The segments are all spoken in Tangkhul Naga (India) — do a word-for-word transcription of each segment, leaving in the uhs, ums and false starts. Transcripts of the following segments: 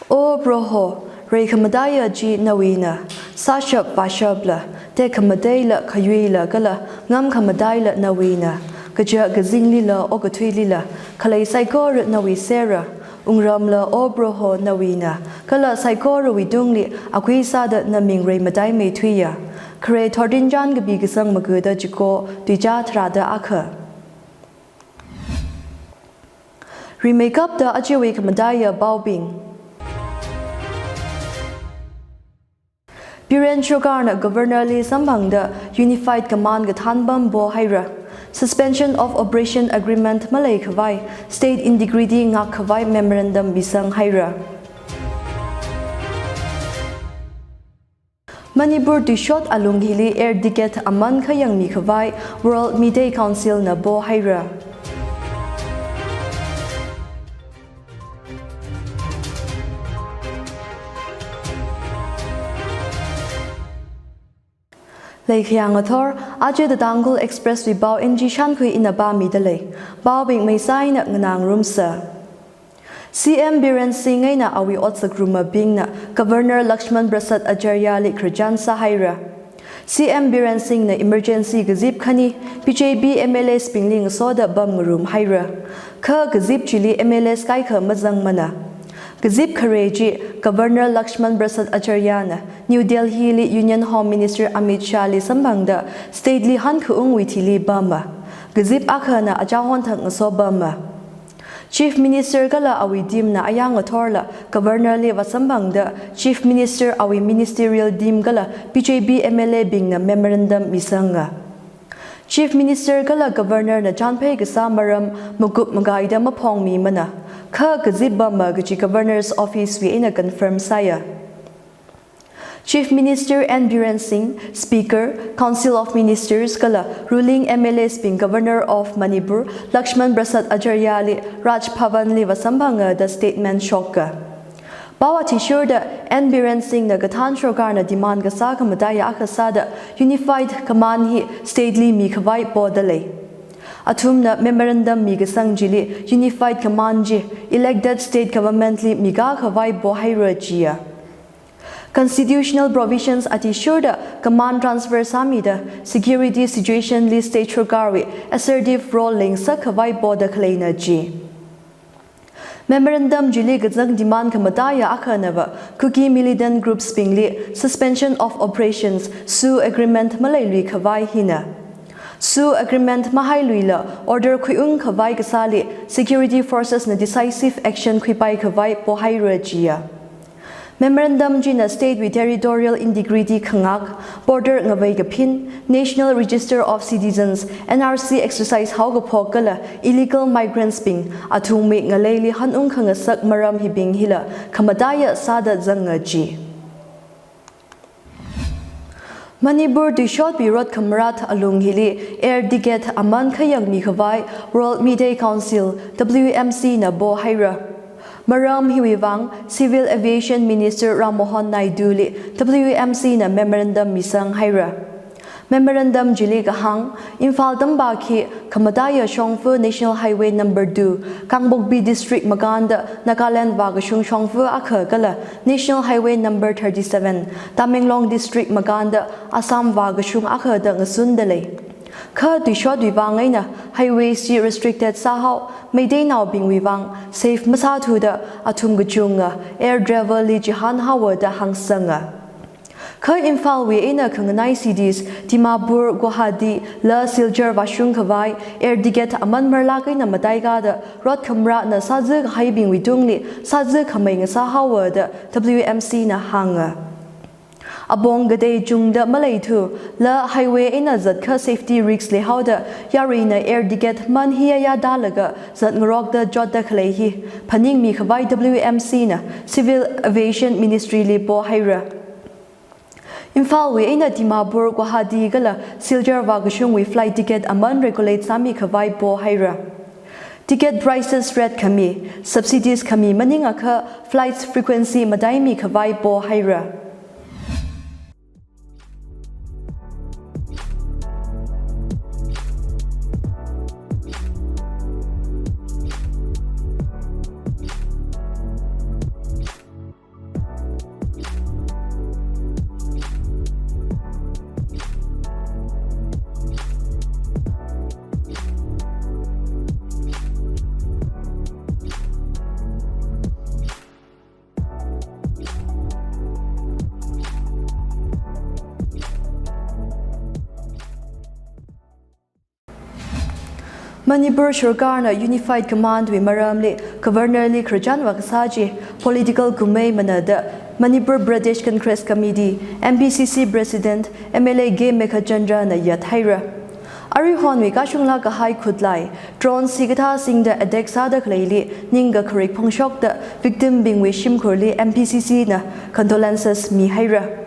O Proho, reikhamataiya chi nawuina, sāshap vāshapla, tekhamataila khayuila kala ngamkhamataila nawuina, kaja kazinglila okathuilila khalei saikora nawui sera. Wungramla O Proho nawuina, kala saikorawui tungli akhui sāda naming reimataimeithuiya. Khare thirteen John kapi kasang magada chiko, tuicha tharāda akha. Rimeikapta ajawui khamataiya paobing. Biren Sarkarna Governor li samphangda Unified Command kathānpam pohaira. Suspension of Operation Agreement maleikhavai, state integrity ngakkhavai memorandum misanghaira. Manipur tuishot alung hili air ticket aman khayang mikhavai World Meitei Council na pohaira. Leikhayang athor, aja The Tangkhul Express wui pao N G Shankhui ina pāmidalei. Paobing meisaina nganāngarumsa. C M Biren Singh eina awui otsak rumabingna Governor Lakshman Prasad Acharya li khararchan sāhaira. C M Biren Singh na emergency kazip khani B J P M L As bingli ngasoda pamngarumhaira. Kha kazip chili M L As kaikha mazangmana. Kazip khare chi Governor Lakshman Prasad Acharya na New Delhi li Union Home Minister Amit Shah li samphangda state li hankhaungwui thili pama. Kazip akhana achahon thak ngaso pama. Chief Minister kala awui team na ayang ngathorla Governor li vāsamphangda Chief Minister, awui ministerial team kala B J P M L A bingna memorandum misanga. Chief Minister kala Governor na chanphei kasā maram makup makaida maphongmimana. Kha kazip pama kaji Governor's Office wui eina confirm sāya. Chief Minister N Biren Singh, Speaker, Council of Ministers kala ruling M L As bing Governor of Manipur Lakshman Prasad Acharya li Raj Bhavan li vāsamphanga da statement shoka. Pao athishurda N Biren Singh na kathān sarkarna demand kasā khamataiya akha sāda Unified Command hi state li mikhavai podalei. Athumna memorandum mikasang chili Unified Command chi elected state government li mikakhavai pohaira jiya. Constitutional provisions athishurda command transfer sāmida security situation li state sarkarwui assertive role lengsākkhavai poda khaleina ji. Memorandum chili kazang demand khamataiya akhanava Kuki militant groups bingli Suspension of Operations, SoO agreement maleiluikhavai hina. SoO agreement mahailuila order khuiungkhavai kasāli security forces na decisive action khuipaikhavai pohaira jiya. Memorandum china state wui territorial integrity khangak, border ngavei kaphin, National Register of Citizens, N R C exercise haokaphok kala illegal migrants bing athumwui ngaleili hanungkhangasak maram hibing hila khamataiya sāda zanga ji. Manipur tuishotwui rot khamrat alung hili air ticket aman khayang mikhavai World Meitei Council, W M C na pohaira. Maram hiwui vang Civil Aviation Minister Ram Mohan Naidu li W M C na memorandum misanghaira. Memorandum chili kahāng, Imphal tampakhi khamataiya shongfa National Highway number two, Kangpokpi District makānda Nagaland vākashung shongfa akha kala National Highway number thirty-seven, Tamenglong District makānda Assam vākashung akha da ngasundalei. Kha tuishotwui vang eina highways chi restricted sāhao, Meiteinaobingwui vang safe masāthuda athum kachunga air travel li chihānhaowa da hāngsanga. Kha Imphalwui eina khanganai cities Dimapur, Guwahati la Silchar vāshungkhavai air ticket aman marlak eina mataikada rot khamratna sāzi kahaibingwui tungli sāzi khamei ngasāhaowa da W M C na hānga. Apong katei chungda maleithu, la highway eina zatkha safety risk leihaoda yaruina air ticket man hiyaya dalaga zatngarokda chotda khalei hi phaningmikhavai W M C na Civil Aviation Ministry li pohaira. Imphalwui eina Dimapur, Guwahati kala Silchar vākashungwui flight ticket aman regulate sāmikhavai pohaira. Ticket prices rate khami, subsidies khami maningakha flights frequency mataimikhavai pohaira. Manipur Sarkarna Unified Command wui maramli Governor li khararchan vākasā chi political kummei manada Manipur Pradesh Congress Committee, M P C C President, M L A K Meghachandra na yat haira. Arihonwui kashunglāk kahai khutlai, drone hikathā singda attack sāda khaleili ningkakharik phongshokda victim bingwui shimkhurli M P C C na condolences mi haira.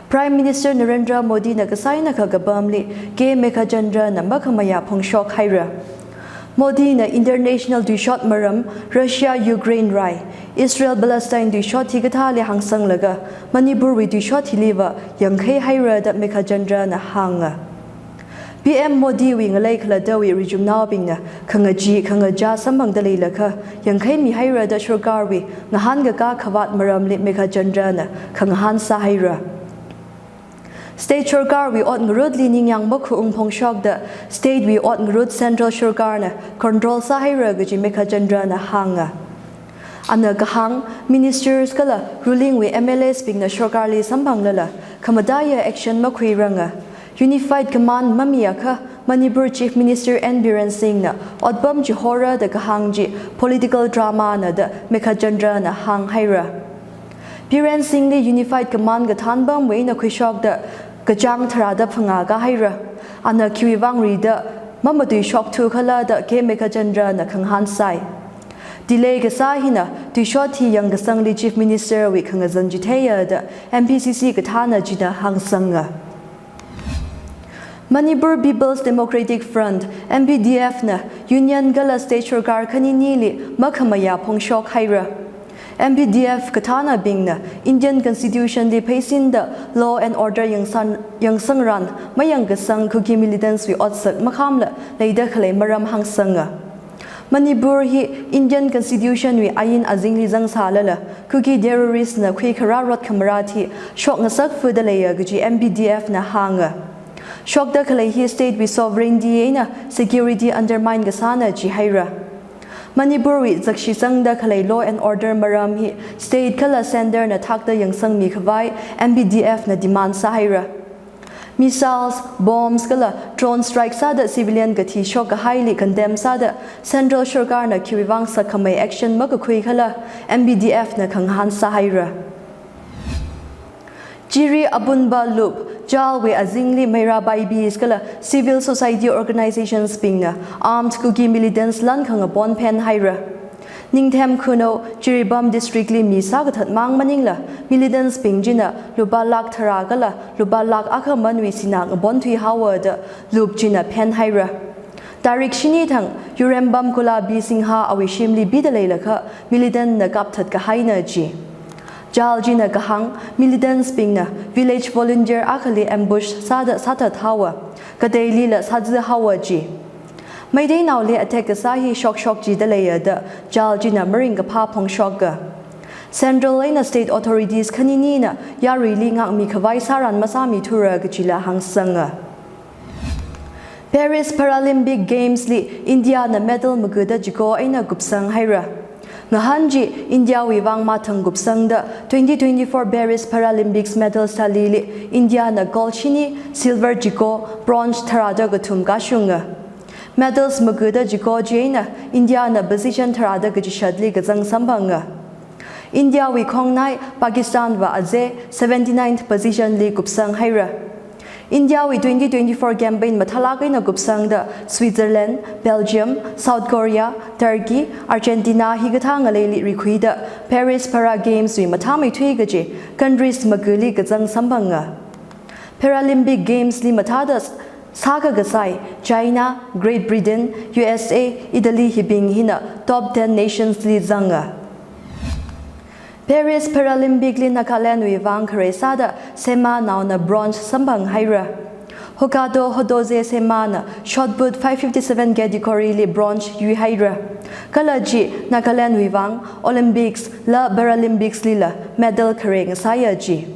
Prime Minister Narendra Modi na kasā eina kha kapamli K Meghachandra na makhamayā phongshok haira. Modi na international tuishot maram, Russia Ukraine rai, Israel Palestine tuishot hikathāli hāngsanglaga Manipur wui tuishot hiliva yangkhei haira da Meghachandra na hānga. P M Modi wui ngalei khalattawui rijumnaobingna khangachee khangachā samphangda leilakha yangkhei mi haira da sarkarwui ngahānkakā khavāt maramli Meghachandra na khangahān sāhaira. State sarkarwui ot ngarutli ningyāng makhuung phongshokda state wui ot ngarut central sarkarna control sāhaira kaji Meghachandra na hānga. Ana kahāng, ministers kala ruling wui M L As bingna sarkarli samphanglala khamataiya action makhuiranga. Unified Command mamiakha Manipur Chief Minister N Biren Singh na otpam chihora da kahāng chi political drama na da Meghachandra na hāng haira. Biren Singh li Unified Command kathānpamwui eina khuishokda kachāng tharāda phangā kā haira. Ana khiwui vāng rida mamatuishokthu khala da K Meghachandra na khangahān sai. Delay kasā hina tuishot hi yangkasangli Chief Minister wui khangazan chitheiya da M P C C kathāna china hāngsanga. Manipur People's Democratic Front, M P D F na Union kala State sarkar khaninili makhamayā phongshok haira. M P D F kathānabingna Indian Constitution li pheisinda law and order yangsan, yangsangran mayangkasang Kuki militants wui otsak makhamla leida khalei maram hāngsanga. Manipur hi Indian Constitution wui ain azingli zangsālala Kuki terrorist na khuikharā rot khamarāt hi shokngasak fuda leiya kaji M P D F na hānga. Shokda khalei hi state wui sovereignty eina security undermine kasāna jihaira. Manipur wui zakshi sangda khalei law and order maram hi state kala centre na thakda yangsangmi khavai M P D F na demand sāhaira. Missiles, bombs kala drone strike sāda civilian kathi shok kahaili condemn sāda central sarkarna khiwui vāng sakkhamei action makakhui khala M P D F na khangahān sāhaira. Chiri Apunba Lup, JAL wui azingli Meira Baibis kala civil society organizations bingna armed Kuki militants lan khangapon phen haira. Ningthem Khunou, Jiribam District li mi sākathat mang maningla, militants bing china lupā lakh tharā kala lupā lakh akha manwui sinā ngapon thuihaowa da Lup china phen haira. Tarik shini thang, Yurembam Kulabi Singha awui shimli pida leilakha, militant na kapthat kahaina ji. JAL china kahāng, militants bingna village volunteer akhali ambush sāda sāthat haowa, kateilila sāzi haowa ji. Meiteinaoli attack kasā hi shokshok jida leiya da JAL china maringkaphā phongshoka. Central eina state authorities khaninina yaruili ngākmi khavai sāran masāmithura kajila hāngsanga. Paris Paralympic Games li India na medal magada chiko eina kupsang haira. Ngahān chi India wui vāng mathang kupsangda twenty twenty-four Paris Paralympics medal tallyli India na gold shini, silver chiko, bronze tharāda kathum kashunga. Medals magada chiko chieina India na position tharāda kachishatli kazang samphanga. India wui khongnai Pakistan va aze seventy-ninth position li kupsang haira. India wui twenty twenty-four campaign mathālāk eina kupsangda Switzerland, Belgium, South Korea, Turkey, Argentina hikathā ngaleili rikhuida Paris Para Games wui mathāmeithui kaji countries magali kazang samphanga. Paralympic Games li mathāda sākakasai China, Great Britain, U S A, Italy hibing hina top ten nations li zanga. Paris Paralympic li Nagaland wui vāng khare sāda Sema Naona bronze samphang haira. Hokado Hodoze Sema na shot put five fifty-seven category li bronze yui haira. Kala chi Nagaland wui vāng Olympics la Paralympics lila medal khare ngasāya ji.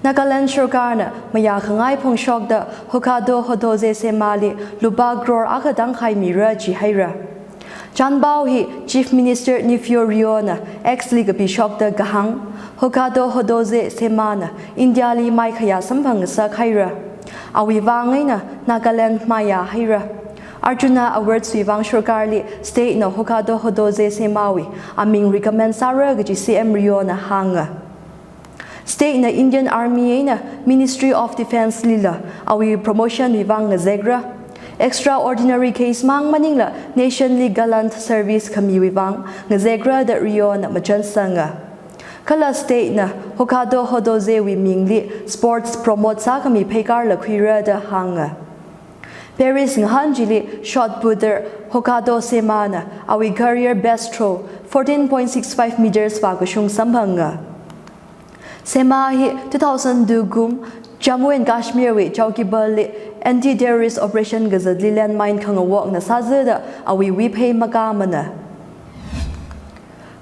Nagaland sarkarna mayā khangai phongshokda Hokado Hodoze Sema li lupā crore akha tangkhai mira ji haira. Chanpao hi Chief Minister Neiphiu Rio na X li kapishokda kahāng, Hokado Hodoze Sema na India li maikhayā samphang ngasak haira. Awui vāng eina Nagaland mayā haira. Arjuna Awards wui vang sarkarli state na Hokado Hodoze Semawui aming recommend sāra kaji C M Rio na hānga. State na Indian Army eina Ministry of Defence lila awui promotion wui vang ngazekra. Extraordinary case mang maningla nation li gallant service khamiwui vang ngazekra da Rio na machansanga. Kala state na Hokado Hodoze wui mingli sports promote sākhami pheikarla khuira da hānga. Paris ngahān chili shot putter Hokado Sema na awui career best throw fourteen point six five meters vākashung samphanga. Sema hi two thousand two kum Jammu and Kashmir wui Chowkibal li anti-terrorist operation kazatli landmine khangawokna sāzada awui wuiphei makamana.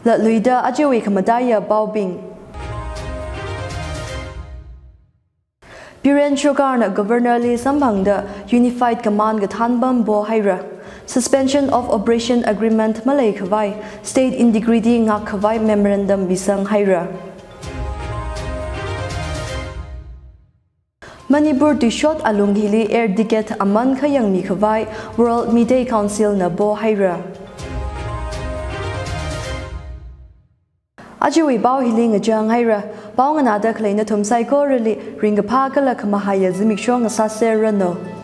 Latluida ajawui khamataiya paobing. Biren Sarkar na Governor li samphangda Unified Command kathānpam pohaira. Suspension of Operation Agreement maleikhavai State Integrity ngakkhavai Memorandum pisanghaira. Manipur tuishot alung hili air ticket aman khayang mikhavai World Meitei Council na pohaira. Ajawui pao hili ngachang haira. Pao nganāda khalei nathum saikorali ringkaphā kala khamahaiya zimiksho ngasāserranu.